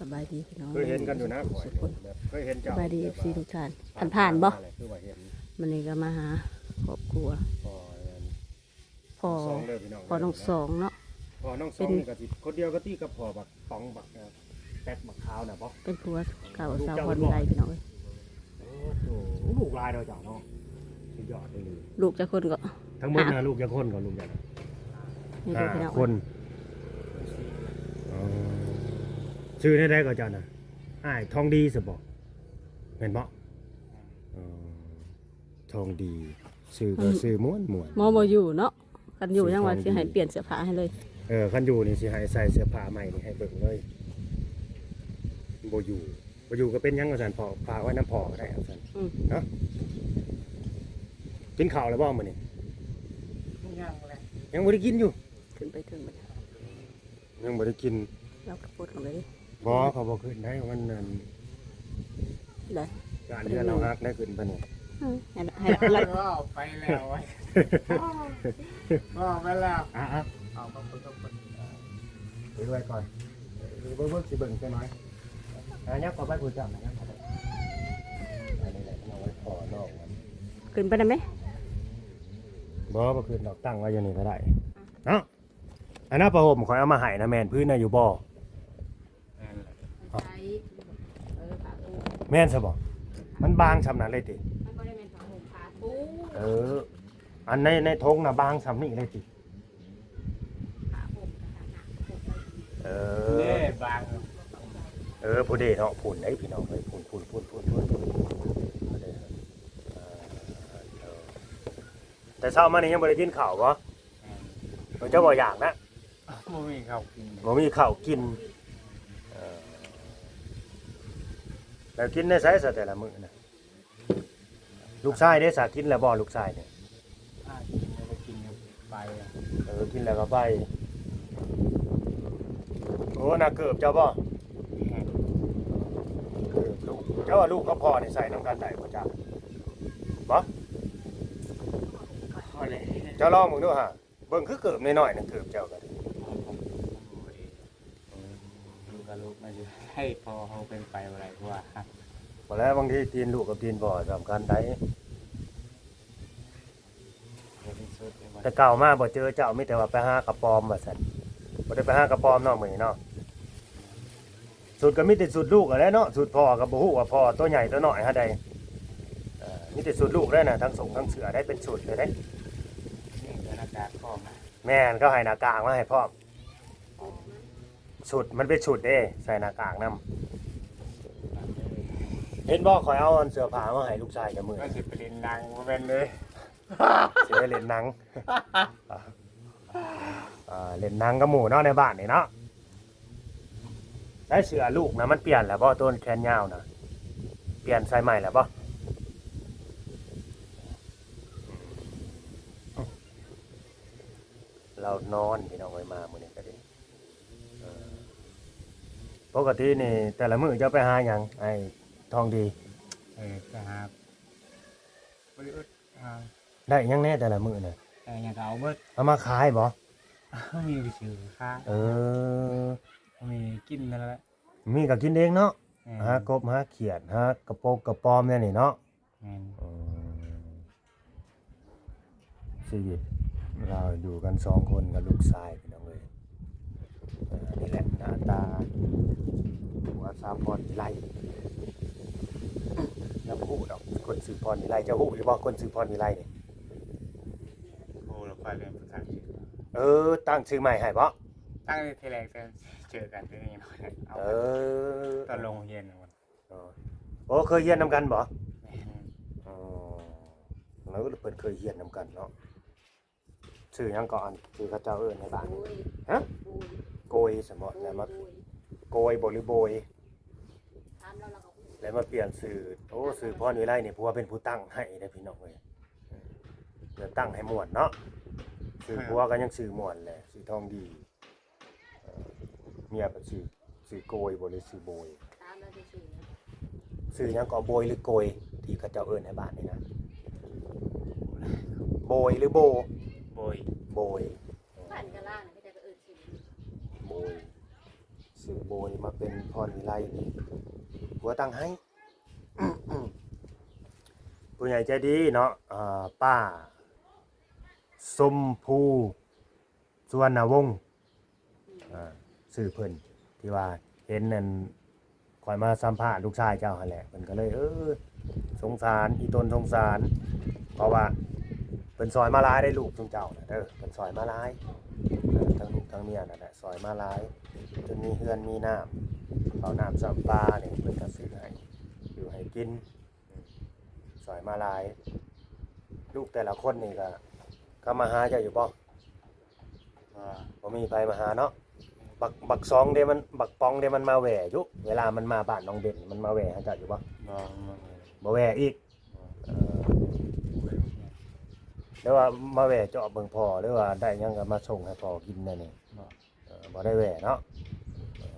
ສະບາຍດີພີ່ນ້ອງ ເຄີຍເຫັນກັນຢູ່ນະ ທຸກຄົນ ຂ້ອຍແບບເຄີຍເຫັນເຈົ້າ ສະບາຍດີ ເອັຟຊີ ທຸກທ່ານ ຜ່ານໆບໍ່? ເຄີຍວ່າເຫັນ ມື້ນີ້ກໍມາຫາຄອບຄົວ ພໍ່ ພໍ່ນ້ອງສອງເດີພີ່ນ້ອງ ພໍ່ນ້ອງສອງເນາະ ພໍ່ນ້ອງສອງນີ້ກໍຊິຄົນດຽວກັນຕິກັບພໍ່ບັກຕອງ ບັກ ເອີ ແປັກ ບັກຂາວນະບໍ່? ເປັນຜົວເກົ່າສາວພອນວິໄລພີ່ນ້ອງເອີຍ. ໂອ້ໂຫ ລູກຫຼາຍເນາະເຈົ້າເນາະ ສຸດຍອດເລີຍ. ລູກຈັກຄົນກໍ? ທັງໝົດນະ ຫ້າ ລູກຈັກຄົນກໍ? ລູກຈັກ ນີ້ເດີພີ່ນ້ອງ ຫ້າຄົນ. ອໍ ຊື່ແນວໃດກໍເຈົ້ານະ? ອ້າຍທອງດີຊະບໍ່? ແມ່ນບໍ່? ອໍ ທອງດີ ຊື່ກໍຊື່ມ່ວນໆ ໝໍບໍ່ຢູ່ເນາະ ຄັນຢູ່ຍັງວ່າຊິໃຫ້ປ່ຽນເສື້ອຜ້າໃຫ້ເລີຍ. ເອີ ຄັນຢູ່ນີ້ຊິໃຫ້ໃສ່ເສື້ອຜ້າໃໝ່ນີ້ໃຫ້ເບິ່ງເລີຍ. ບໍ່ຢູ່ ບໍ່ຢູ່ກໍເປັນຫຍັງວ່າຊັ້ນ ພໍ່ ຝາກໄວ້ນຳພໍ່ກໍໄດ້ວ່າຊັ້ນ ອືມ ເນາະ. ກິນເຂົ້າແລ້ວບໍ່ມື້ນີ້? ຍັງແຫຼະ ຍັງບໍ່ໄດ້ກິນຢູ່. ຂຶ້ນໄປເທິງບັດນີ້ ຍັງບໍ່ໄດ້ກິນ ເຮົາກໍປົດລົງໄປເດ້. ບໍ່ ເຂົາບໍ່ຂຶ້ນໄດ້ ມັນນັ້ນ ໄດ້ ຢ້ານເຮືອນເຮົາຫັກໄດ້ ຂຶ້ນໄປນີ້. ອືມ ໃຫ້ລະ ໃຫ້ລະ ເວົ້າໄປແລ້ວ ເວົ້າໄປແລ້ວ ອ່ະ ອ່ະ ເອົາມາເບິ່ງກັບເພິ່ນ ໄປດ້ວຍກ່ອນ ເບິ່ງ ເບິ່ງ ຊິເບິ່ງຈັກໜ່ອຍ. ອ່ະ ຍັບເຂົ້າໄປພຸ້ນເຈົ້າ ຍັບເຂົ້າໄປ ອັນນີ້ແຫຼະ ເອົາໄວ້ຂໍນ້ອງມັນ ຂຶ້ນໄປນຳເດ້. ບໍ່ ບໍ່ຂຶ້ນດອກ ຕັ້ງໄວ້ຢູ່ນີ້ກໍໄດ້ເນາະ. ອັນນັ້ນຜ້າຫົ່ມຂ້ອຍເອົາມາໃຫ້ນະ ແມ່ນພື້ນນະຢູ່ບໍ່? ແມ່ນແຫຼະ ໃສ່ ເອີ ຜ້າປູ ແມ່ນຊະບໍ່? ມັນບາງສ່ຳນັ້ນເລີຍຕິ? ມັນບໍ່ໄດ້ແມ່ນຜ້າຫົ່ມ ຜ້າປູ. ເອີ ອັນໃນ ໃນຖົງນະບາງສ່ຳນີ້ເລີຍຕິ? ຜ້າຫົ່ມກະໜາ ເອີ ເດ້ ບາງ. ເອີ ຜູ້ເດເນາະ ພຸ້ນເດ້ພີ່ນ້ອງເອີຍ ພຸ້ນ ພຸ້ນ ພຸ້ນ ພຸ້ນ ພຸ້ນ ພຸ້ນ ແຕ່ເຊົ້າມານີ້ຍັງບໍ່ໄດ້ກິນເຂົ້າບໍ່? ແມ່ນ ເຈົ້າບໍ່ຢາກນະ? ບໍ່ມີເຂົ້າກິນ ບໍ່ມີເຂົ້າກິນ. ເອີ ແລ້ວກິນໄດ້ໃສຊະແຕ່ລະມື້ນະ? ລູກຊາຍເດ້ຊະ ກິນແລ້ວບໍ່ລູກຊາຍນີ້? ອ່າ ກິນແລ້ວ ກິນໄປ. ເອີ ກິນແລ້ວກໍໄປ. ໂອ້ ນາເກີບເຈົ້າບໍ່? ແມ່ນ ເກີບລູກ. ເຈົ້າວ່າລູກກັບພໍ່ນີ້ໃສ່ນຳກັນໄດ້ບໍ່ຈັກ? ບໍ່? ພໍແລ້ວ ເຈົ້າລອງເບິ່ງດູຫາ. ເບິ່ງຄືເກີບນ້ອຍໆ ນັ້ນເກີບເຈົ້າກໍໄດ້. ເອີ ລູກກັບລູກມາຢູ່ໃຫ້ພໍ່ເຮົາເປັນໄປບໍ່ໄດ້ ເພາະວ່າ ບໍ່ແລ້ວ ບາງທີຕີນລູກກັບຕີນພໍ່ສຳຄັນໄດ໋. ແຕ່ເກົ່າມາບໍ່ເຈີເຈົ້າ ມີແຕ່ວ່າໄປຫາກະປອມວ່າຊັ້ນ. ບໍ່ໄດ້ໄປຫາກະປອມເນາະ ມື້ນີ້ເນາະ. ຊຸດກໍມີແຕ່ຊຸດລູກຫັ້ນແຫຼະເນາະ ຊຸດພໍ່ກໍບໍ່ຮູ້ວ່າພໍ່ໂຕໃຫຍ່ໂຕນ້ອຍຫັ້ນໃດ. ເອີ ມີແຕ່ຊຸດລູກເດ້ນະ ທັງສົ້ງທັງເສື້ອໄດ້ ເປັນຊຸດເລີຍເດ້. ນີ້ກໍໜ້າກາກພ້ອມນະ. ແມ່ນ ເຂົາໃຫ້ໜ້າກາກມາໃຫ້ພ້ອມ. ຊຸດ ມັນເປັນຊຸດເດ້ ໃສ່ໜ້າກາກນຳ. ເຫັນບໍ່ ຂ້ອຍເອົາອັນເສື້ອຜ້າມາໃຫ້ລູກຊາຍຈະມື້ ມັນຊິໄປຫຼິ້ນໜັງບໍ່ແມ່ນເດ້. ຊິໄປຫຼິ້ນໜັງ ອ່າ ຫຼິ້ນໜັງກັບໝູ່ເນາະ ໃນບ້ານນີ້ເນາະ. ໃສ່ເສື້ອລູກນະ ມັນປ່ຽນແລ້ວບໍ່? ໂຕແຂນຍາວນະ ປ່ຽນໃສ່ໃໝ່ແລ້ວບໍ່? ລາວນອນ ພີ່ນ້ອງເອີຍ ມາມື້ນີ້ກໍດີ. ເອີ ປົກກະຕິນີ້ແຕ່ລະມື້ເຈົ້າໄປຫາຫຍັງ ອ້າຍທອງດີ? ເອີ ໄປຫາ ບໍ່ໄດ້ອຶດ ຫາ ໄດ້ຫຍັງແດ່ແຕ່ລະມື້ນະ? ໄດ້ຫຍັງກໍເອົາເບິດ. ເອົາມາຂາຍບໍ່? ມີໄປຊື້ຂາຍ. ເອີ ມີກິນນັ້ນແຫຼະ ມີກໍກິນເອງເນາະ. ແມ່ນ ຫາກົບຫາຂຽດ ຫາກະປົກກະປອມແນວນີ້ເນາະ. ແມ່ນ ອືມ ຊີວິດລາວຢູ່ກັນສອງຄົນກັບລູກຊາຍ ພີ່ນ້ອງເອີຍ. ເອີ ນີ້ແຫຼະໜ້າຕາຜົວສາວພອນວິໄລ. ຍັງບໍ່ຮູ້ດອກ ຄົນຊື່ພອນວິໄລ. ເຈົ້າຮູ້ຢູ່ບໍ່ ຄົນຊື່ພອນວິໄລນີ້? ຮູ້ແລ້ວ ຂ້ອຍເປັນຜູ້ຕັ້ງຊື່. ເອີ ຕັ້ງຊື່ໃໝ່ໃຫ້ບໍ? ຕັ້ງແຕ່ທີແລກ ແຕ່ເຈີກັນແຕ່ນ້ອຍ. ເອີ ຕອນລົງໂຮງຮຽນ. ອໍ ໂອ້ ເຄີຍຮຽນນຳກັນບໍ? ແມ່ນ. ອໍ ເອີ ເພິ່ນເຄີຍຮຽນນຳກັນເນາະ. ຊື່ຫຍັງເກາະ ອັນທີ່ເຂົາເຈົ້າເອີ້ນໃນບ້ານ? ໂກຍ. ຮະ? ໂກຍ. ໂກຍຊັ້ນບໍ? ແລ້ວມາ ໂກຍບໍ ຫຼື ໂບຍ? ແລ້ວມາປ່ຽນຊື່. ໂອ້ ຊື່ພອນວິໄລນີ້ ຜົວເປັນຜູ້ຕັ້ງໃຫ້ເດ້ ພີ່ນ້ອງເອີຍ. ເອີ ເພື່ອຕັ້ງໃຫ້ມ່ວນເນາະ. ຊື່ຜົວກໍຍັງຊື່ມ່ວນແຫຼະ ຊື່ທອງດີ. ເອີ ເມຍເພິ່ນຊື່ ຊື່ໂກຍບໍ ຫຼື ຊື່ໂບຍ? ຊື່ຫຍັງເກາະ ໂບຍ ຫຼື ໂກຍ ທີ່ເຂົາເຈົ້າເອີ້ນໃນບ້ານນີ້ນະ? ໂບຍ ຫຼື ໂບ? ໂບຍ. ໂບຍ. ບ້ານກະລາງນະ ເຂົາເຈົ້າກໍເອີ້ນຊື່ໂບຍ. ຊື້ໂບຍມາເປັນພອນວິໄລນີ້ ຜົວຕັ້ງໃຫ້ ຜູ້ໃຫຍ່ໃຈດີເນາະ ເອີ ປ້າຊົມພູ ສຸວັນນະວົງ ອ່າ ຊື່ເພິ່ນ ທີ່ວ່າເຫັນອັນ ຂ້ອຍມາສຳພາດລູກຊາຍເຈົ້າຫັ້ນແຫຼະ ເພິ່ນກໍເລີຍ ເອີ ສົງສານ ອີ່ຕົນສົງສານ ເພາະວ່າເພິ່ນຊ່ອຍມາຫຼາຍເດ້ ລູກຊຸມເຈົ້ານະເດີ ເພິ່ນຊ່ອຍມາຫຼາຍ ເອີ ທັງລູກທັງເມຍນັ້ນແຫຼະ ຊ່ອຍມາຫຼາຍ ຈົນມີເຮືອນມີນ້ຳ ເຂົ້ານ້ຳຊ້ຳປານີ້ ເພິ່ນກໍຊື້ໃຫ້ຢູ່ໃຫ້ກິນ ຊ່ອຍມາຫຼາຍ ລູກແຕ່ລະຄົນນີ້ກໍ ເຂົາມາຫາເຈົ້າຢູ່ບໍ່? ບໍ່ ບໍ່ມີໃຜມາຫາເນາະ ບັກ ບັກສອງເດ້ ມັນ ບັກປອງເດ້ ມັນມາແວ່ຢູ່ ເວລາມັນມາບ້ານນ້ອງເບັນ ມັນມາແວ່ຫາເຈົ້າຢູ່ບໍ່? ບໍ່ ບໍ່ແວ່ ບໍ່ແວ່ອີກ ບໍ່ ເອີ ແຕ່ວ່າມາແວ່ຈອບເບິ່ງພໍ່ ຫຼືວ່າໄດ້ຫຍັງກໍມາສົ່ງໃຫ້ພໍ່ກິນແນວນີ້ ບໍ່ ເອີ ບໍ່ໄດ້ແວ່ເນາະ ເອີ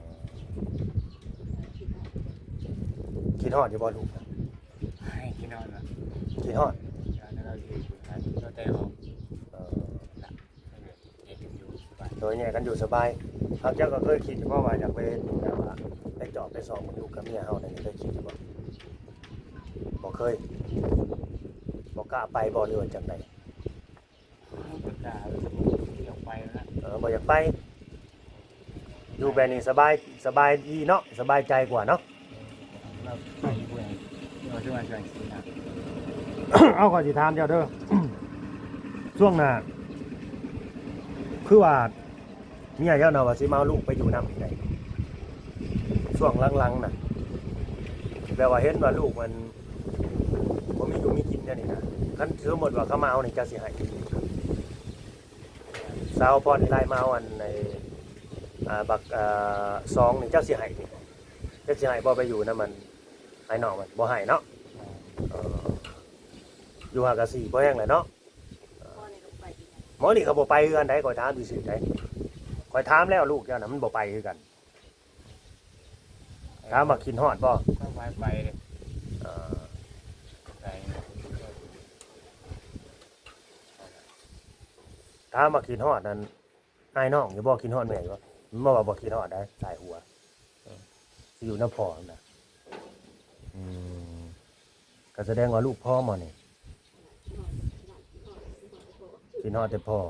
ຄິດຮອດຢູ່ບໍ່ລູກ? ໂອ້ຍ ຄິດຮອດວະ ຄິດຮອດ ແລ້ວແຕ່ເຮົາ ເອີ ລະ ແຍກກັນຢູ່ສະບາຍ ໂດຍ ແຍກກັນຢູ່ສະບາຍ ຫາກເຈົ້າກໍເຄີຍຄິດຢູ່ບໍ່ວ່າຢາກໄປເຮັດແບບວ່າໄປຈອບໄປສ່ອງເບິ່ງລູກກັບເມຍເຮົານັ້ນ ເຄີຍຄິດຢູ່ບໍ່? ບໍ່ເຄີຍ ບໍ່ກ້າໄປບໍ່ ຫຼືວ່າຈັ່ງໃດ? ບໍ່ກ້າ ບໍ່ຢາກໄປນະ ເອີ ບໍ່ຢາກໄປ ຢູ່ແບບນີ້ສະບາຍ ສະບາຍດີເນາະ ສະບາຍໃຈກວ່າເນາະ ເອີ ເອົາ ຂ້ອຍຊິຖາມເຈົ້າເດີ ຊ່ວງໜ້າ ຄືວ່າເມຍເຈົ້ານະວ່າຊິມາເອົາລູກໄປຢູ່ນຳອີກໃດ ຊ່ວງຫຼັງໆນະ ແບບວ່າເຫັນວ່າລູກມັນ ບໍ່ມີຢູ່ມີກິນແນວນີ້ນະ ຄັນສົມມຸດວ່າເຂົາມາເອົານີ້ ເຈົ້າຊິໃຫ້ ສາວພອນວິໄລມາເອົາອັນ ໄອ້ ອ່າ ບັກ ອ່າ ສອງນີ້ ເຈົ້າຊິໃຫ້ ເຈົ້າຊິໃຫ້ບໍ່ໄປຢູ່ນຳມັນ ອ້າຍນ້ອງມັນ? ບໍ່ໃຫ້ເນາະ ເອີ ຢູ່ຫາກະຊິບໍ່ແຮງແຫຼະເນາະ ໝໍນີ້ກໍບໍ່ໄປເຮືອນໃດ ຂ້ອຍຖາມຊື່ໆໃດ ຂ້ອຍຖາມແລ້ວ ລູກເຈົ້ານະ ມັນບໍ່ໄປຄືກັນ. ຖາມວ່າຄິດຮອດບໍ່? ໄປ ໄປເດ້ ເອີ ໄປ ຖາມວ່າຄິດຮອດນັ້ນ ອ້າຍນ້ອງຢູ່ບໍ່? ຄິດຮອດແມ່ຢູ່ບໍ່? ມັນບໍ່ວ່າບໍ່ຄິດຮອດໃດ ສາຍຫົວ ເອີ ຊິຢູ່ນຳພໍ່ຫັ້ນນະ ອືມ ກໍສະແດງວ່າລູກພ້ອມບໍ່ນີ້? ຄິດຮອດແຕ່ພໍ່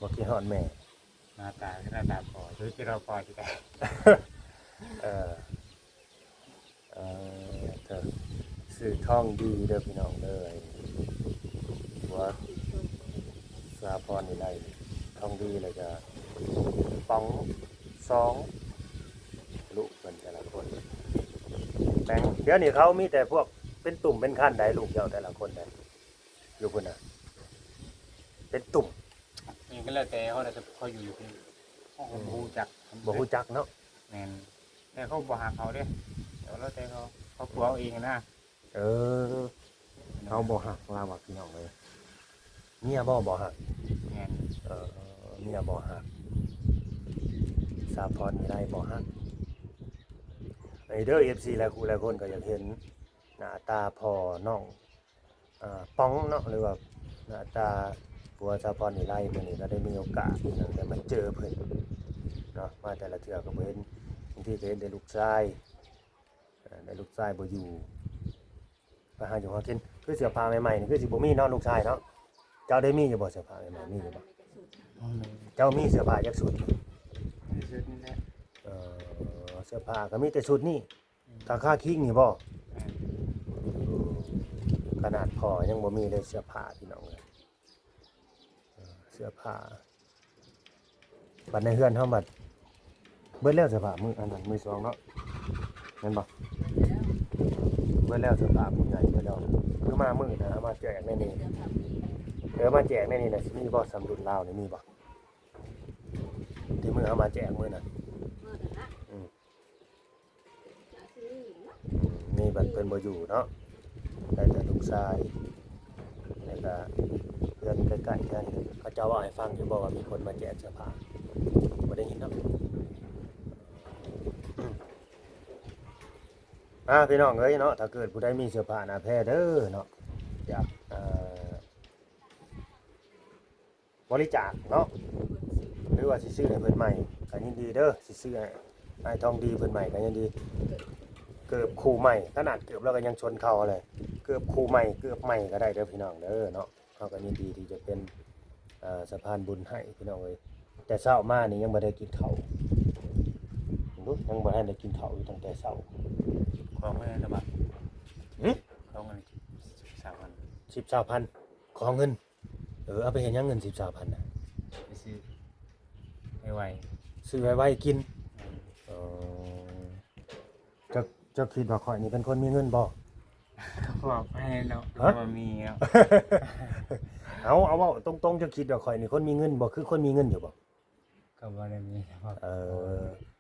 ບໍ່ຄິດຮອດແມ່ ໜ້າຕາຄືໜ້າຕາພໍ່ ຄືຄິດຮອດພໍ່ຊິໄດ້ ເອີ ເອີ ເອີ ຊື່ທອງດີເດີພີ່ນ້ອງເດີ ຜົວສາວພອນນີ້ໄດ້ທອງດີ ແລ້ວກະປອງສອງ ລູກເພິ່ນແຕ່ລະຄົນ ແຕ່ງ ດຽວນີ້ເຂົາມີແຕ່ພວກເປັນຕຸ່ມເປັນຄັນໃດ ລູກເຈົ້າແຕ່ລະຄົນໃດ ຢູ່ພຸ້ນນະ ເປັນຕຸ່ມ ນີ້ກໍແລ້ວແຕ່ເຂົາ ແລ້ວແຕ່ເຂົາຢູ່ ຢູ່ພຸ້ນ ເຮົາກໍບໍ່ຮູ້ຈັກ ບໍ່ຮູ້ຈັກເນາະ ແມ່ນ ແຕ່ເຂົາບໍ່ຮັກເຮົາເດ້ ແຕ່ວ່າແລ້ວແຕ່ເຂົາ ເຂົາຕົວເອົາເອງນະ ເອີ ເຮົາບໍ່ຮັກລາວວ່າ ພີ່ນ້ອງເອີຍ ເມຍບໍ່ ບໍ່ຮັກ ແມ່ນ ເອີ ເມຍບໍ່ຮັກ ສາວພອນນີ້ໄດ້ບໍ່ຮັກ ອັນນີ້ເດີ ເອັຟຊີ ຫຼາຍຄູ່ຫຼາຍຄົນກໍຢາກເຫັນໜ້າຕາພໍ່ນ້ອງ ອ່າ ປອງເນາະ ຫຼືວ່າໜ້າຕາຜົວສາວພອນວິໄລ ມື້ນີ້ກໍໄດ້ມີໂອກາດໄດ້ມາເຈີເພິ່ນເນາະ ມາແຕ່ລະເທື່ອກໍບໍ່ເຫັນ ບາງທີກໍເຫັນແຕ່ລູກຊາຍ ເອີ ແຕ່ລູກຊາຍບໍ່ຢູ່ ໄປຫາຢູ່ຫາກິນ ຄືເສື້ອຜ້າໃໝ່ໆນີ້ຄືຊິບໍ່ມີເນາະ ລູກຊາຍເນາະ ເຈົ້າໄດ້ມີຢູ່ບໍ່ ເສື້ອຜ້າໃໝ່ໆ ມີຢູ່ບໍ່? ເຈົ້າມີເສື້ອຜ້າຈັກຊຸດ? ມີຊຸດນີ້ແຫຼະ ເອີ ເສື້ອຜ້າກໍມີແຕ່ຊຸດນີ້ ກາຄາຄິງນີ້ບໍ່? ແມ່ນ ຂະໜາດພໍ່ຍັງບໍ່ມີເລີຍເສື້ອຜ້າ ພີ່ນ້ອງເອີຍ ເອີ ເສື້ອຜ້າ ບັດໃນເຮືອນເຮົາບັດເບິດແລ້ວເສື້ອຜ້າ ມື້ອັນນັ້ນ ມື້ສອງເນາະ ແມ່ນບໍ່? ເບິດແລ້ວເສື້ອຜ້າຜູ້ໃຫຍ່ເບິດແລ້ວ ຄືມາມື້ໜ້າເອົາມາແຈກໃນນີ້ ເອີ ມາແຈກໃນນີ້ນະ ຊິມີບໍ່ ສ່ຳລຸ້ນລາວນີ້ມີບໍ່? ທີ່ມື້ເຮົາມາແຈກມື້ນັ້ນ ອືມ ມີບັດເພິ່ນບໍ່ຢູ່ເນາະ ໄດ້ແຕ່ລູກຊາຍ ແລ້ວກະເຮືອນໃກ້ໆກັນ ເຂົາເຈົ້າເວົ້າໃຫ້ຟັງຢູ່ບໍ່ວ່າມີຄົນມາແຈກເສື້ອຜ້າ? ບໍ່ໄດ້ຍິນເນາະ ອ່າ ພີ່ນ້ອງເອີຍເນາະ ຖ້າເກີດຜູ້ໃດມີເສື້ອຜ້າໜ້າແພເດີເນາະ ຢາກ ອ່າ ບໍລິຈາກເນາະ ຫຼືວ່າຊິຊື້ໃຫ້ເພິ່ນໃໝ່ ກໍຍິນດີເດີ ຊິຊື້ໃຫ້ອ້າຍທອງດີເພິ່ນໃໝ່ກໍຍິນດີ. ເກີບຄູ່ໃໝ່ ຂະໜາດເກີບລາວກໍຍັງຊົນເກົ່າເລີຍ ເກີບຄູ່ໃໝ່ ເກີບໃໝ່ກໍໄດ້ເດີພີ່ນ້ອງເດີເນາະ. ເຮົາກໍຍິນດີທີ່ຈະເປັນ ເອີ ສະພານບຸນໃຫ້ພີ່ນ້ອງເອີຍ. ແຕ່ເຊົ້າມານີ້ຍັງບໍ່ໄດ້ກິນເຂົ້າ ເບິ່ງດູ ຍັງບໍ່ທັນໄດ້ກິນເຂົ້າຢູ່ຕັ້ງແຕ່ເຊົ້າ. ຂໍເງິນລະບາດ ຫຶ? ຂໍເງິນສິບຊາວພັນ ສິບຊາວພັນ ຂໍເງິນ. ເອີ ເອົາໄປເຮັດຫຍັງເງິນສິບຊາວພັນນະ? ໄປຊື້ໄວໆ ຊື້ໄວໆກິນ. ແມ່ນ. ເອີ ເຈົ້າ ເຈົ້າຄິດວ່າຂ້ອຍນີ້ເປັນຄົນມີເງິນບໍ່? ກໍບອກໄປເນາະ ຫະ? ບໍ່ມີເນາະ. ເອົາ ເອົາເວົ້າຕົງໆ ເຈົ້າຄິດວ່າຂ້ອຍນີ້ຄົນມີເງິນບໍ່? ຄືຄົນມີເງິນຢູ່ບໍ່? ກໍບໍ່ໄດ້ມີເນາະ. ເອີ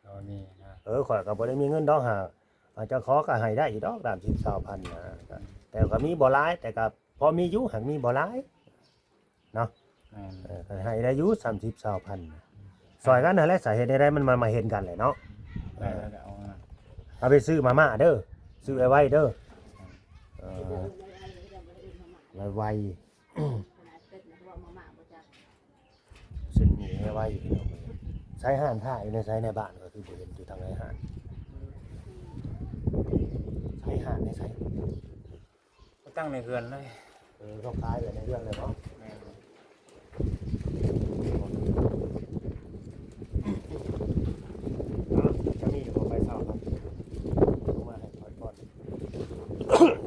ກໍບໍ່ມີນະ. ເອີ ຂ້ອຍກໍບໍ່ໄດ້ມີເງິນດອກຫາ ອາດຈະຂໍກໍໃຫ້ໄດ້ຢູ່ດອກ ສາມສິບ ຊາວພັນນະ. ກໍ ແຕ່ກໍມີບໍ່ຫຼາຍ ແຕ່ກໍພໍມີຢູ່ ຫາກມີບໍ່ຫຼາຍເນາະ. ແມ່ນ. ເອີ ກໍໃຫ້ໄດ້ຢູ່ ສາມສິບ ຊາວພັນ ຊ່ອຍກັນຫັ້ນແຫຼະ ສາເຮັດໃດມັນມາ ມາເຫັນກັນແຫຼະເນາະ. ເອີ ເອົາ ເອົາໄປຊື້ມາມ່າເດີ ຊື້ໄວໆເດີ. ເອີ ໄວໆ ເສັ້ນໝີ່ໄວໆ ພີ່ນ້ອງເອີຍ. ໃສຮ້ານຄ້າຢູ່ໃນໃສ ໃນບ້ານກໍຄືບໍ່ເຫັນ ຢູ່ທາງໃນຮ້ານ ໃສຮ້ານໃນໃສ? ກໍຕັ້ງໃນເຮືອນເລີຍ. ເອີ ເຂົາຂາຍໄວ້ໃນເຮືອນເລີຍເນາະ. ແມ່ນ. ອ່າ ຈະມີບໍ່ໄປເຊົ່າເນາະ ລົງມາໃຫ້ຂ້ອຍກ່ອນ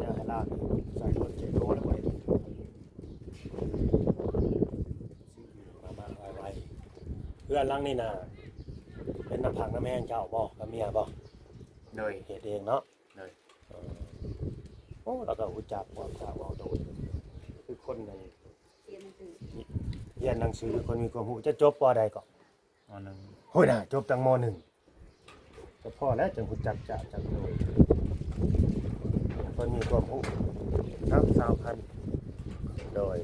ຢ່າໃຫ້ລາກໃສ່ລົດເຈັດໂລແລ້ວບໍ່ໄດ້ ມາ ມາໄວໆ. ເຮືອນຫຼັງນີ້ນະ ເປັນນ້ຳພັກນ້ຳແຮງເຈົ້າບໍ່ ກັບເມຍບໍ່? ໂດຍ. ເຮັດເອງເນາະ? ໂດຍ. ເອີ ໂອ້ ລາວກໍຮູ້ຈັກ ເວົ້າຈາເວົ້າໂດຍ ຄືຄົນນັ້ນ ຮຽນໜັງສື ຄົນມີຄວາມຮູ້. ເຈົ້າຈົບ ປໍ ໃດເກາະ? ປໍ ໜຶ່ງ. ໂອ້ຍນະ ຈົບຕັ້ງ ປໍ ໜຶ່ງ ກໍພໍແລ້ວ ຈັ່ງຮູ້ຈັກຈາກຈັກໂດຍ ເພິ່ນມີຄວາມຮູ້ນຳຊາວພັນ. ໂດຍ.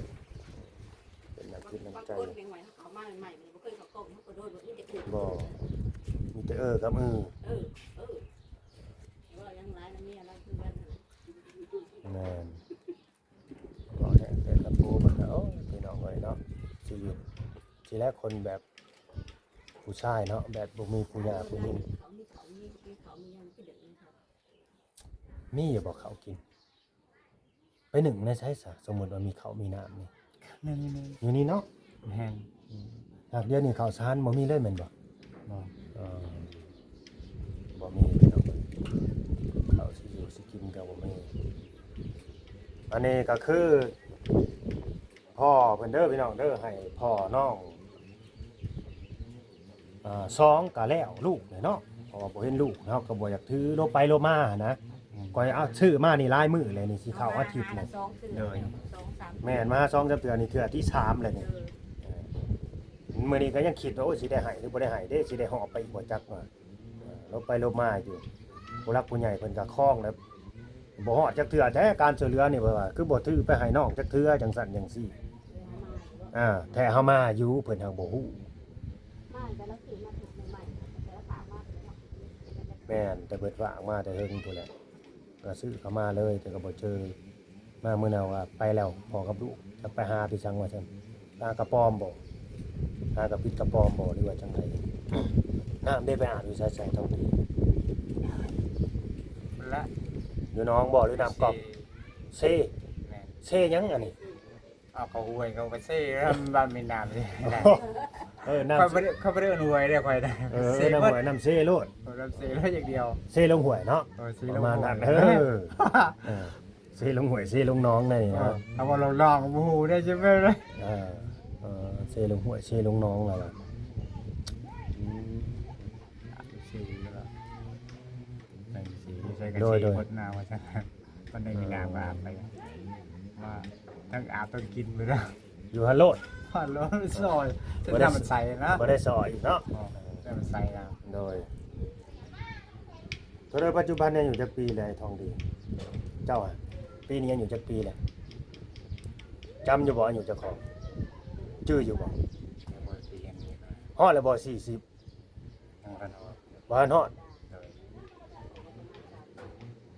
ເປັນນ້ຳຈິດນ້ຳໃຈ. ບາງຄົນເປັນຫວັດເຂົ້າມາໃໝ່ໆ ບໍ່ເຄີຍເຂົ້າກ້ອງ ເຮົາກໍໂດຍ ບໍ່ມີແຕ່ ບໍ່ ມີແຕ່ເອີກັບອື. ເອີ ເອີ ເວົ້າຫຍັງຫຼາຍນະ ເມຍລາວຄືກັນຫັ້ນ. ແມ່ນ. ເວົ້າແຮງແຕ່ລະຜູ້ມັນກໍ ໂອ້ຍ ພີ່ນ້ອງເອີຍເນາະ ຊີວິດ ຊິແລະຄົນແບບຜູ້ຊາຍເນາະ ແບບບໍ່ມີຜູ້ຍ່າຜູ້ຍິງ. ມີຢູ່ບໍ່ເຂົ້າກິນ? ໄປໜຶ້ງໃນໃສຊະ? ສົມມຸດວ່າມີເຂົ້າມີນ້ຳນີ້ ຢູ່ນີ້ເນາະ. ແມ່ນ. ອືມ ຫາກດຽວນີ້ເຂົ້າສານບໍ່ມີເລີຍແມ່ນບໍ່? ບໍ່. ເອີ ບໍ່ມີເນາະ ເຂົ້າຊິຢູ່ຊິກິນກໍບໍ່ມີ. ອັນນີ້ກໍຄືພໍ່ເພິ່ນເດີພີ່ນ້ອງເດີ ໃຫ້ພໍ່ນ້ອງ ອ່າ ສອງກະແລ້ວລູກແຫຼະເນາະ ເພາະວ່າບໍ່ເຫັນລູກ ເຮົາກໍບໍ່ຢາກຖືລົບໄປລົບມາຫັ້ນນະ. ອືມ ຂ້ອຍເອົາຊື້ມານີ້ຫຼາຍມື້ແລ້ວນີ້ ຊິເຂົ້າອາທິດແລ້ວ. ສອງເທື່ອ ໂດຍ ສອງສາມ ແມ່ນ ມາຫາສອງສາມເທື່ອນີ້ ເທື່ອທີສາມແລ້ວນີ້. ເອີ ເອີ ມື້ນີ້ກໍຍັງຄິດວ່າ ໂອ້ຍ ຊິໄດ້ໃຫ້ຫຼືບໍ່ໄດ້ໃຫ້ເດ້ ຊິໄດ້ຫອບໄປອີກບໍ່ຈັກວ່າ ເອີ ລົບໄປລົບມາຢູ່ ຜູ້ຫຼັກຜູ້ໃຫຍ່ເພິ່ນກໍຄອງແລ້ວ ບໍ່ຮອດຈັກເທື່ອແທ້ ການຊ່ວຍເຫຼືອນີ້ ເພິ່ນວ່າ ຄືບໍ່ຖືໄປໃຫ້ນ້ອງຈັກເທື່ອ ຈັ່ງຊັ້ນຈັ່ງຊີ້. ອ່າ ແທ້ເຮົາມາຢູ່ ເພິ່ນຫາກບໍ່ຮູ້. ແມ່ນ ແຕ່ເພິ່ນຝາກມາແຕ່ເຫິງພຸ້ນແຫຼະ ກໍຊື້ເຂົ້າມາເລີຍ ແຕ່ກໍບໍ່ເຈີ. ມາມື້ນັ້ນວ່າໄປແລ້ວ ພໍ່ກັບລູກ ຈັກໄປຫາໄປສັງວ່າຊັ້ນ. ຫາກະປອມບໍ່ ຫາກະຜິດກະປອມບໍ່ ຫຼືວ່າຈັ່ງໃດ? ນ້ຳເດ້ ໄປອາບຢູ່ໃສ ໃສທອງດີ? ພຸ້ນລະ ຢູ່ໜອງບໍ່ ຫຼືນ້ຳກອກ? ເຊ ເຊ. ແມ່ນ. ເຊຫຍັງອັນນີ້? ເອົາ ເຂົ້າຫ້ວຍ ເຂົາໄປເຊ ບ້ານແມ່ນ້ຳນີ້. ເອີ ນ້ຳ ຂ້ອຍບໍ່ໄດ້ ຂ້ອຍບໍ່ໄດ້ເອີ້ນຫ້ວຍເດ້ ຂ້ອຍນະ. ເອີ ເຊ ນ້ຳຫ້ວຍ ນ້ຳເຊໂລດ. ເອີ ນ້ຳເຊໂລດຢ່າງດຽວ. ເຊລົງຫ້ວຍເນາະ ເອີ ເຊລົງຫ້ວຍ ປະມານນັ້ນ. ເອີ ເອີ ເຊລົງຫ້ວຍ ເຊລົງໜອງໄດ້ນີ້ເນາະ. ເອີ ຖ້າວ່າລອງໆ ບໍ່ຮູ້ໄດ້ໃຊ່ໄໝ? ເອີ ເອີ ເຊລົງຫ້ວຍ ເຊລົງໜອງແລ້ວ. ອືມ ເຊແລ້ວ ໃສ່ເຊ ໃສ່ກະ ໂດຍ ເຊ ໂດຍ ໝົດໜ້າວ່າຊັ້ນ. ມັນໄດ້ມີນ້ຳອາບໄປ ວ່າທັງອາບທັງກິນໄປແລ້ວ. ຢູ່ຫັ້ນໂລດ ຫັ້ນໂລດ ຊອຍ ບໍ່ໄດ້ ນ້ຳມັນໃສນະ ບໍ່ໄດ້ຊອຍອີກເນາະ. ອໍ ນ້ຳມັນໃສນະ. ໂດຍ. ໂຕເດີ ປັດຈຸບັນນີ້ອາຍຸຈັກປີແລ້ວ ໄອ້ທອງດີ? ເຈົ້າຫະ ປີນີ້ອາຍຸຈັກປີແລ້ວ? ຈຳຢູ່ບໍ່ອາຍຸເຈົ້າຂອງ? ຈື່ຢູ່ບໍ່? ຮອດແລ້ວບໍ່ ສີ່ສິບ? ຍັງບໍ່ທັນຮອດ. ບໍ່ທັນຮອດ? ໂດຍ.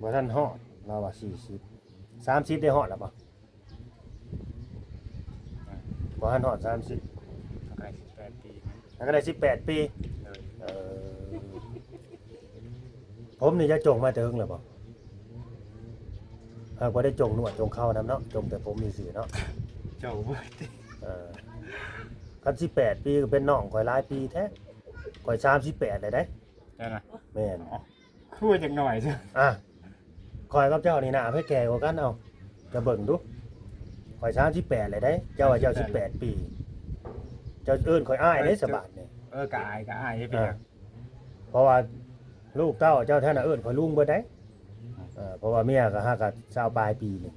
ບໍ່ທັນຮອດ ລາວວ່າສີ່ສິບ. ສາມສິບໄດ້ຮອດແລ້ວບໍ່? ຍັງ. ບໍ່ທັນຮອດສາມສິບ. ຫາກະໄດ້ສິບແປດປີ. ຫາກະໄດ້ສິບແປດປີ. ໂດຍ. ເອີ ຜົມນີ້ຈະຈົ່ງມາແຕ່ເຖິງແລ້ວບໍ່? ຫາກບໍ່ໄດ້ຈົ່ງໜວດຈົ່ງເຂົ້ານຳເນາະ, ຈົ່ງແຕ່ຜົມຊື່ໆເນາະ. ເຈົ້າບໍ່ຕິ ເອີ ຄັນສິບແປດປີກໍເປັນນ້ອງຂ້ອຍຫຼາຍປີແທ້. ຂ້ອຍສາມສິບແປດແລ້ວເດ້. ຈັ່ງນະ? ແມ່ນ. ອໍ ຄືວ່າຈັກໜ້ອຍຊະ. ອ່າ ຂ້ອຍກັບເຈົ້ານີ້ໜ້າໃຜແກ່ກວ່າກັນ? ເອົາ ຈະເບິ່ງດູ. ຂ້ອຍສາມສິບແປດແລ້ວເດ້, ເຈົ້າວ່າເຈົ້າສິບແປດປີ. ເຈົ້າເອີ້ນຂ້ອຍອ້າຍເດ້ສະບາດນີ້. ເອີ ກໍອ້າຍ ກໍອ້າຍ ເປັນຫຍັງ? ອ່າ ເພາະວ່າລູກເຕົ້າເຈົ້າແທ້ນະເອີ້ນຂ້ອຍລຸງເບິດໄດ໋. ເອີ ເພາະວ່າເມຍກໍຫາກໍຊາວປາຍປີນີ້.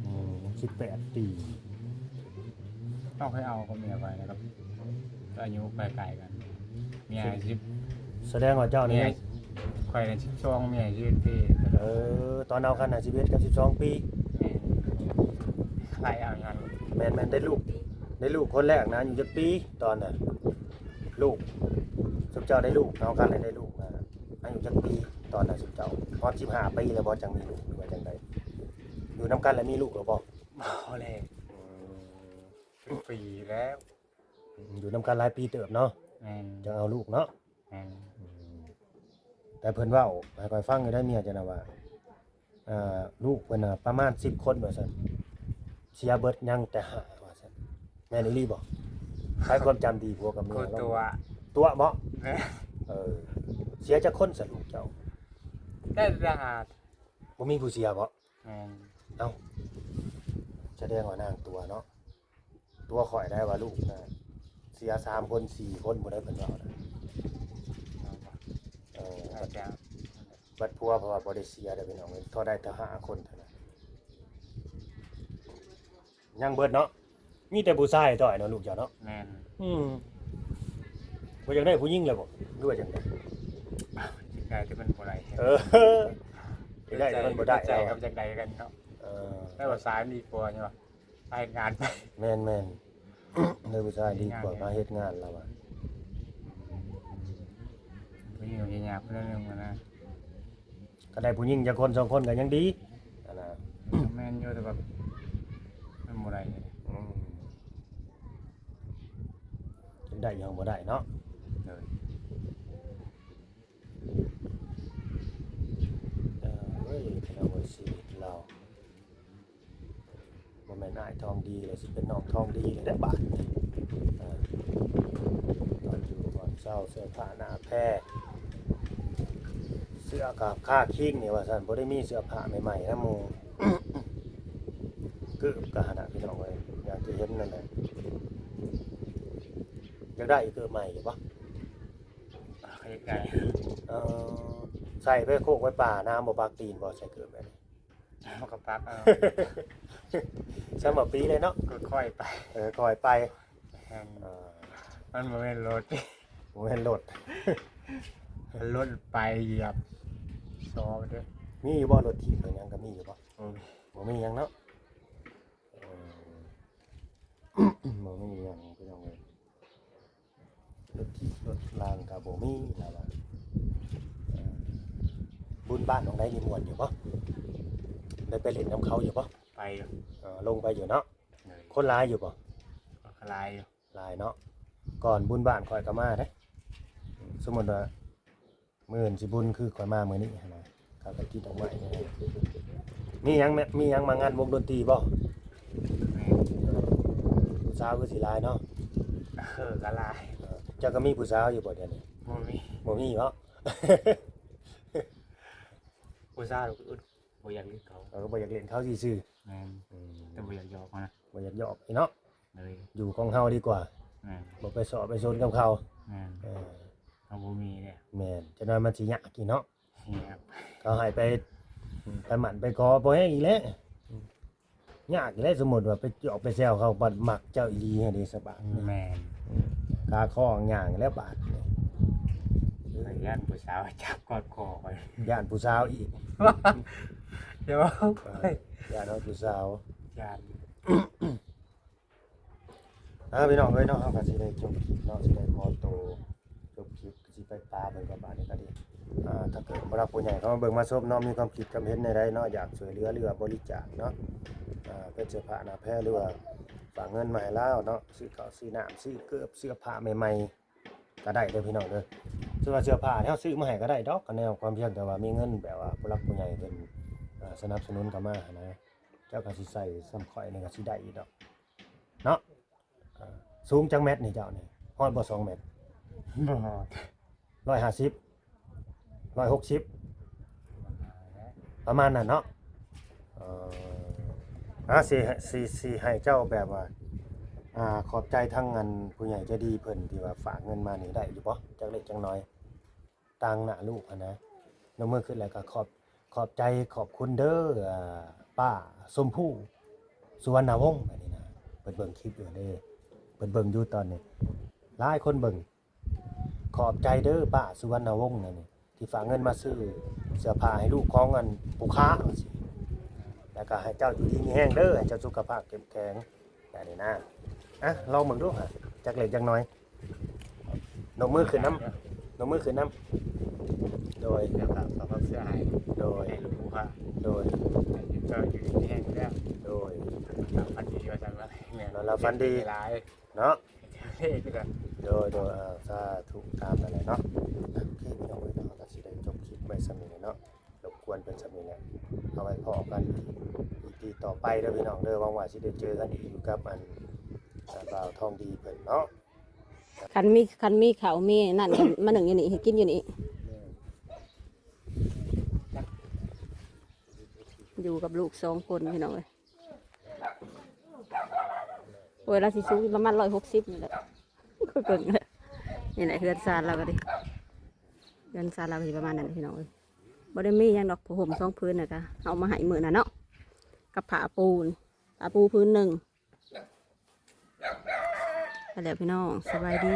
ອືມ ສິບແປດປີ. ຕ້ອງໃຫ້ເອົາກັບເມຍຂ້ອຍນະ ກັບອາຍຸໃກ້ໆກັນ. ເມຍສິບ ສະແດງວ່າເຈົ້ານີ້ ເມຍ ຂ້ອຍນັ້ນສິບສອງ ເມຍສິບເອັດປີ. ເອີ ຕອນເຮົາກັນນະ ສິບເອັດກັບສິບສອງປີ. ແມ່ນ ໄລ່ເອົານັ້ນ. ແມ່ນໆ ໄດ້ລູກ ໄດ້ລູກຄົນແລກນະ ອາຍຸຈັກປີຕອນນັ້ນ? ລູກ ຊຸມເຈົ້າໄດ້ລູກ ເຮົາກັນໄດ້ລູກນະ ອາຍຸຈັກປີຕອນນັ້ນຊຸມເຈົ້າ? ຮອດສິບຫ້າປີແລ້ວບໍ່ ຈັ່ງມີລູກ ຫຼືວ່າຈັ່ງໃດ? ຢູ່ນຳກັນແລ້ວມີລູກແລ້ວບໍ່? ບໍ່ແລ້ວ. ອືມ ເປັນປີແລ້ວ. ອືມ ຢູ່ນຳກັນຫຼາຍປີເຕີບເນາະ. ແມ່ນ. ຈັ່ງເອົາລູກເນາະ. ແມ່ນ. ອືມ ແຕ່ເພິ່ນເວົ້າໃຫ້ຂ້ອຍຟັງຢູ່ໄດ໋ ເມຍເຈົ້ານະວ່າ ເອີ ລູກເພິ່ນນະປະມານສິບຄົນວ່າຊັ້ນ, ເສຍເບິດ ຍັງແຕ່ຫ້າວ່າຊັ້ນ. ແມ່ນອີ່ຫຼີບໍ່? ໃຜຄວາມຈຳດີ ຜົວກັບເມຍ? ຕົວະ ຕົວະບໍ່? ແມ່ນ. ເອີ ເສຍຈັກຄົນສະລູກເຈົ້າ? ແຕ່ທະຫານ. ບໍ່ມີຜູ້ເສຍບໍ່? ແມ່ນ. ເອົ້າ ສະແດງວ່ານາງຕົວະເນາະ. ຕົວະຂ້ອຍໄດ້ວ່າລູກນະ ເສຍສາມຄົນ ສີ່ຄົນ ຜູ້ໃດເພິ່ນເວົ້ານະ. ເອີ ອາດຈະ ບັດຜົວເພາະວ່າບໍ່ໄດ້ເສຍເດີພີ່ນ້ອງເອີຍ, ເທົ່າໃດເທົ່າຫ້າຄົນເທົ່ານັ້ນ. ຍັງເບິດເນາະ, ມີແຕ່ຜູ້ຊາຍຕ້ອຍເນາະ ລູກເຈົ້າເນາະ. ແມ່ນ. ອືມ ບໍ່ຢາກໄດ້ຜູ້ຍິງແລ້ວບໍ່ ຫຼືວ່າຈັ່ງໃດ? ຢາກໄດ້ແຕ່ມັນບໍ່ໄດ້. ເອີ ຢາກໄດ້ແຕ່ມັນບໍ່ໄດ້. ໃຈເຮົາຢາກໄດ້ຄືກັນເນາະ. ເອີ ແຕ່ວ່າສາຍມັນດີກວ່າ ໄປເຮັດງານໄປ. ແມ່ນໆ ເລີຍຜູ້ຊາຍດີກວ່າມາເຮັດງານລາວວ່າ. ຜູ້ຍິງກໍຍາກເລື່ອງໜຶ່ງນະ, ຄັນໄດ້ຜູ້ຍິງຈັກຄົນສອງຄົນກໍຍັງດີຫັ້ນນະ. ແມ່ນຢູ່ ແຕ່ວ່າມັນບໍ່ໄດ້. ອືມ ໄດ້ຍັງບໍ່ໄດ້ເນາະ. ໂດຍ. ເອີຍ ພີ່ນ້ອງເອີຍ ຊີວິດລາວ ບໍ່ແມ່ນອ້າຍທອງດີແລ້ວ ຊິເປັນນ້ອງທອງດີແລ້ວເດ້ບາດນີ້. ເອີ ບ່ອນຢູ່ບ່ອນເຊົາ ເສື້ອຜ້າໜ້າແພ ເສື້ອກັບຄາຄິງນີ້ວ່າຊັ້ນ, ບໍ່ໄດ້ມີເສື້ອຜ້າໃໝ່ໆນຳໝູ່. ເກີບກະຫັ້ນນະ ພີ່ນ້ອງເອີຍ ຢ່າງທີ່ເຫັນນັ້ນແຫຼະ. ຢາກໄດ້ເກີບໃໝ່ຢູ່ບໍ່? ໃກ້ໆ. ເອີ ໃສ່ໄປໂຄກໄປປ່ານະ ບໍ່ປາກຕີນບໍ່ ໃສ່ເກີບແບບນີ້? ເຮົາກໍປັກເອົາ. ສຳລັບປີເລີຍເນາະ. ຄ່ອຍໆໄປ. ເອີ ຄ່ອຍໄປ. ແມ່ນ. ເອີ ມັນບໍ່ແມ່ນລົດ. ບໍ່ແມ່ນລົດ. ລົດໄປຢຽບຊອເດີ. ມີຢູ່ບໍ່ ລົດຖີບ ລົດຫຍັງກໍມີຢູ່ບໍ່? ບໍ່ມີ. ບໍ່ມີຫຍັງເນາະ. ເອີ ບໍ່ມີຫຍັງ ພີ່ນ້ອງເອີຍ. ລົດຖີບລົດລາງກໍບໍ່ມີລາວວ່າ. ເອີ ບຸນບ້ານໜອງໄດນີ້ມ່ວນຢູ່ບໍ່? ໄດ້ໄປຫຼິ້ນນຳເຂົາຢູ່ບໍ່? ໄປຢູ່. ເອີ ລົງໄປຢູ່ເນາະ. ໂດຍ. ຄົນຫຼາຍຢູ່ບໍ່? ກໍຫຼາຍຢູ່. ຫຼາຍເນາະ. ກ່ອນບຸນບ້ານຂ້ອຍກໍມາເດ້. ສົມມຸດວ່າ ມື້ອື່ນຊິບຸນຄືຂ້ອຍມາມື້ນີ້ຫັ້ນນະ ເຂົາກໍກິນດອກໄມ້. ມີຫຍັງແມ່ ມີຫຍັງມາງານວົງດົນຕີບໍ່? ແມ່ນ. ຜູ້ສາວຄືຊິຫຼາຍເນາະ. ເອີ ກໍຫຼາຍ. ເອີ ເຈົ້າກໍມີຜູ້ສາວຢູ່ບໍ່ດຽວນີ້? ບໍ່ມີ. ບໍ່ມີເນາະ. ຜູ້ສາວກໍອຶດ ບໍ່ຢາກຫຼິ້ນເຂົາ. ເອີ ບໍ່ຢາກຫຼິ້ນເຂົາຊື່ໆ. ແມ່ນ. ອືມ ແຕ່ບໍ່ຢາກຢອກເຂົານະ. ບໍ່ຢາກຢອກອີກເນາະ. ໂດຍ. ຢູ່ຂອງເຮົາດີກວ່າ. ແມ່ນ. ບໍ່ໄປເຊາະໄປຊົນກັບເຂົາ. ແມ່ນ. ເອີ ເຮົາບໍ່ມີເດ້. ແມ່ນ. ຈັກໜ້ອຍມັນຊິຍາກອີກເນາະ. ຍາກ. ເຂົາໃຫ້ໄປ ໄປໝັ້ນໄປຂໍພໍແຮງອີກແຫຼະ. ຍາກອີກແຫຼະ. ສົມມຸດວ່າໄປຢອກໄປແຊວເຂົາ ບັດມັກເຈົ້າອີ່ຫຼີຫັ້ນເດ ສະບາຍ. ແມ່ນ. ອືມ ຄາຄໍຍ່າງແລ້ວບາດນີ້. ຢ້ານຜູ້ສາວຈັບກອດຄໍຂ້ອຍ. ຢ້ານຜູ້ສາວອີກ. ດຽວ ເອີ ຢ້ານເອົາຜູ້ສາວ. ຢ້ານ. ອ່າ ພີ່ນ້ອງເອີຍເນາະ, ເຮົາກໍຊິໄດ້ຈົບຄລິບເນາະ, ຊິໄດ້ຂໍໂຕຈົບຄລິບ, ກໍຊິໄປປາເບິ່ງກັບບ້ານນີ້ກໍດີ. ອ່າ ຖ້າເກີດຜູ້ຫຼັກຜູ້ໃຫຍ່ເຂົາມາເບິ່ງມາຊົມເນາະ, ມີຄວາມຄິດຄວາມເຫັນແນວໃດເນາະ, ຢາກຊ່ວຍເຫຼືອ ຫຼືວ່າບໍລິຈາກເນາະ, ອ່າ ເປັນເສື້ອຜ້າໜ້າແພ ຫຼືວ່າຝາກເງິນມາໃຫ້ລາວເນາະ, ຊື້ເຂົ້າຊື້ນ້ຳ ຊື້ເກີບເສື້ອຜ້າໃໝ່ໆ. ກໍໄດ້ເດີພີ່ນ້ອງເດີ. ສ່ວນວ່າເສື້ອຜ້າເຮົາຊື້ມາໃຫ້ກໍໄດ້ດອກ ຄະແນນ ຄວາມພຽງແຕ່ວ່າມີເງິນ ແບບວ່າຜູ້ຫຼັກຜູ້ໃຫຍ່ເພິ່ນ ເອີ ສະໜັບສະໜູນເຂົ້າມາຫັ້ນນະ ເຈົ້າກໍຊິໃສ່ສ່ຳຂ້ອຍນີ້ກໍຊິໄດ້ຢູ່ດອກເນາະ. ເອີ ສູງຈັກແມັດນີ້ເຈົ້ານີ້? ຮອດບໍ່ສອງແມັດ? ບໍ່ຮອດ. ຮ້ອຍຫ້າສິບ ຮ້ອຍຫົກສິບ ປະມານນັ້ນເນາະ. ເອີ ອາ ຊິ ຊິ ຊິໃຫ້ເຈົ້າແບບວ່າ ອາ ຂອບໃຈທາງອັນຜູ້ໃຫຍ່ໃຈດີເພິ່ນທີ່ວ່າຝາກເງິນມານີ້ໄດ້ຢູ່ບໍ່ ຈັກເລັກຈັກນ້ອຍ ຕາງໜ້າລູກຫັ້ນນະ. ຍົກມືຂຶ້ນແລ້ວກໍຂອບ ຂອບໃຈຂອບຄຸນເດີ ອາ ປ້າຊົມພູ ສຸວັນນະວົງ ອັນນີ້ນະ ເພິ່ນເບິ່ງຄລິບຢູ່ເດ້ ເພິ່ນເບິ່ງຢູ່ຕອນນີ້ ຫຼາຍຄົນເບິ່ງ. ຂອບໃຈເດີປ້າສຸວັນນະວົງ ນັ້ນນີ້ ທີ່ຝາກເງິນມາຊື້ເສື້ອຜ້າໃຫ້ລູກຂອງອັນຜູ້ຄ້າວ່າຊີ້ ແລ້ວກໍໃຫ້ເຈົ້າຢູ່ດີມີແຮງເດີ ໃຫ້ເຈົ້າສຸຂະພາບເຂັ້ມແຂງ ແບບນີ້ນະ. ອະ ລອງເບິ່ງດູຫາ ຈັກເລັກຈັກນ້ອຍ. ຍົກມືຂຶ້ນນຳ ຍົກມືຂຶ້ນນຳ. ໂດຍ ແລ້ວກໍຂອບເສື້ອໃຫ້ ໂດຍ ໃຫ້ລູກຄ້າ ໂດຍ ໃຫ້ເຈົ້າຢູ່ດີມີແຮງເດີ ໂດຍ ຝັນດີວ່າຊັ້ນວ່າ ນອນຫຼັບຝັນດີຫຼາຍເນາະ. ໂດຍ ໂດຍ ເອີ ສາທຸ ຕາມນັ້ນແຫຼະເນາະ. ໂອເຄ ພີ່ນ້ອງເອີຍ ເຮົາກໍຊິໄດ້ຈົບຄລິບໄວ້ສ່ຳນີ້ແຫຼະເນາະ ລົບກວນເພິ່ນສ່ຳນີ້ແຫຼະ. ເອົາໄວ້ພໍ້ກັນອີພີຕໍ່ໄປເດີພີ່ນ້ອງເດີ ຫວັງວ່າຊິໄດ້ເຈີກັນອີກຢູ່ກັບອັນ ອ່າ ບ່າວທອງດີເພິ່ນເນາະ. ຄັນມີ ຄັນມີເຂົ້າມີນັ້ນກໍມາໜຶ້ງຢູ່ນີ້ ໃຫ້ກິນຢູ່ນີ້ ຢູ່ກັບລູກສອງຄົນ ພີ່ນ້ອງເອີຍ. ໂອ້ຍ ລາວຊິສູງຢູ່ປະມານຮ້ອຍຫົກສິບນີ້ແຫຼະ ຂ້ອຍເບິ່ງແລ້ວ. ນີ້ແຫຼະເຮືອນຊານລາວກໍດີ ເຮືອນຊານລາວກໍຊິປະມານນັ້ນພີ່ນ້ອງເອີຍ. ບໍ່ໄດ້ມີຫຍັງດອກ ຜ້າຫົ່ມສອງຜືນນະ ກະເອົາມາໃຫ້ມື້ນັ້ນເນາະ ກັບຜ້າປູ ຜ້າປູຜືນໜຶ່ງ. ໄປແລ້ວພີ່ນ້ອງ ສະບາຍດີ.